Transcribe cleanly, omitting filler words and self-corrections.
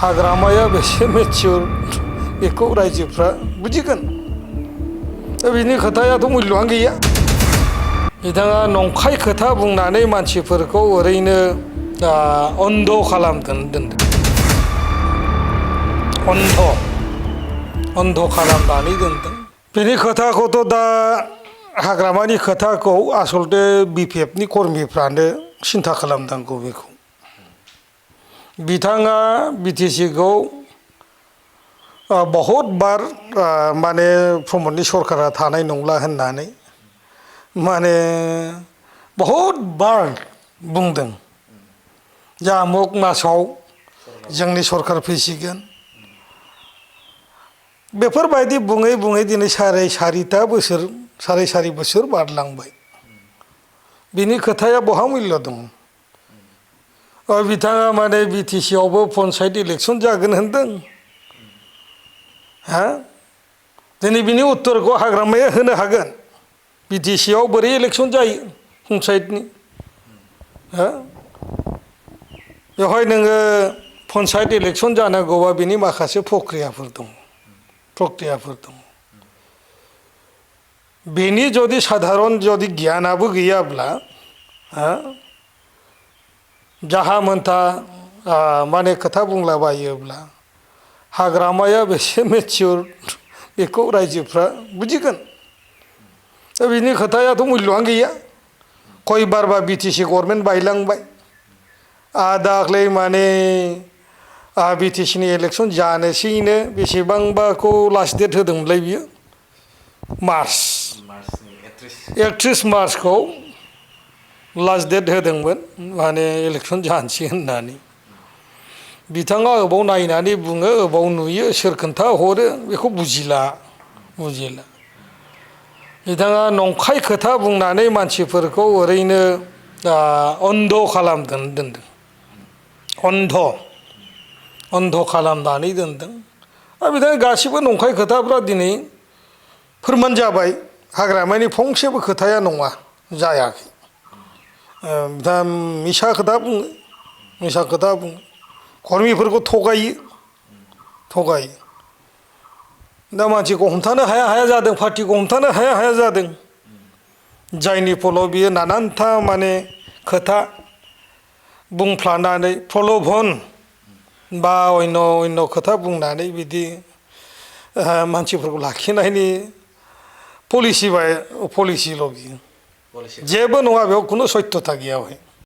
हाग्रामाया बेसे मेचियर बेखौ रायजोफ्रा बुजिगोन। दा बिनि खोथायाथ' मुल्यआनो गैया। बिथाङा नंखाय खोथा बुंनानै मानसिफोरखौ ओरैनो अन्ध खालामदों। अन्ध खालामनानै दोनदों। बिनि खोथाखौथ' दा हाग्रामानि खोथाखौ आसलते बिपिएफनि कर्मिफ्रानो सिन्था खालामनांगौ। बेखौ बिथाङा बिटिसिखौ बहुत बार माने प्रमदनि सरकारा थानाय नंला होननानै माने बहुत बार बुंदों। जा आमुक मासाव जोंनि सरकार फैसिगोन। बेफोरबायदि बुङै बुङै दिनै साराय सारि बोसोर बारलांबाय। बिनि खोथाया बहा मुल्य दं? बिथाङा माने बिटिसि आवबो पन्सायत इलेक्सन जागोन होनदों। दिनै बिनि उत्तरखौ हाग्रामाया होनो हागोन। बिटिसि आव बोरै इलेक्सन जायो पन्सायतनि? बेवहाय नोङो पन्सायत इलेक्सन जानांगौबा बिनि माखासे प्रक्रियाफोर दं। बेनि जुदि साधारन जुदि गियानाबो गैयाब्ला जाहा मोनथा माने खोथा बुंलाबायोब्ला हाग्रामाया बेसे मेचियर बेखौ रायजोफ्रा बुजिगोन। दा बिनि खोथायाथ' मुल्यआनो गैया। खयबारबा बिटिसि गभर्नमेन्ट बायलांबाय। दाख्लै माने बिटिसिनि इलेक्सन जानोसैनो बेसेबांबाखौ लास्ट डेट होदोंमोनलाय बियो? मार्च 31 मार्चखौ लास्ट डेट होदोंमोन माने इलेक्सन जानोसै होननानै। बिथाङा अबाव नायनानै बुङो अबाव नुयो सोर खोन्था हरो बेखौ बुजिला। बिथाङा नंखाय खोथा बुंनानै मानसिफोरखौ ओरैनो अन्ध खालामदों। अन्ध खालामनानै दोनदों। बिथाङा गासिबो नंखाय खोथाफ्रा दिनै फोरमान जाबाय। हाग्रामानि फंसेबो खोथाया नङा जायाखै। दा मिसा खोथा बुङो। कर्मिफोरखौ थगायो। दा मानसिखौ हमथानो हाया जादों। पार्टिखौ हमथानो हाया जादों। जायनि फलाव बियो नानानथा माने खोथा बुंफ्लानानै प्रल'भन बा अन्य खोथा बुंनानै बिदि मानसिफोरखौ लाखिनायनि पलिसिल' बियो। जेबो नङा बेयाव खुनु सत्यता गैया।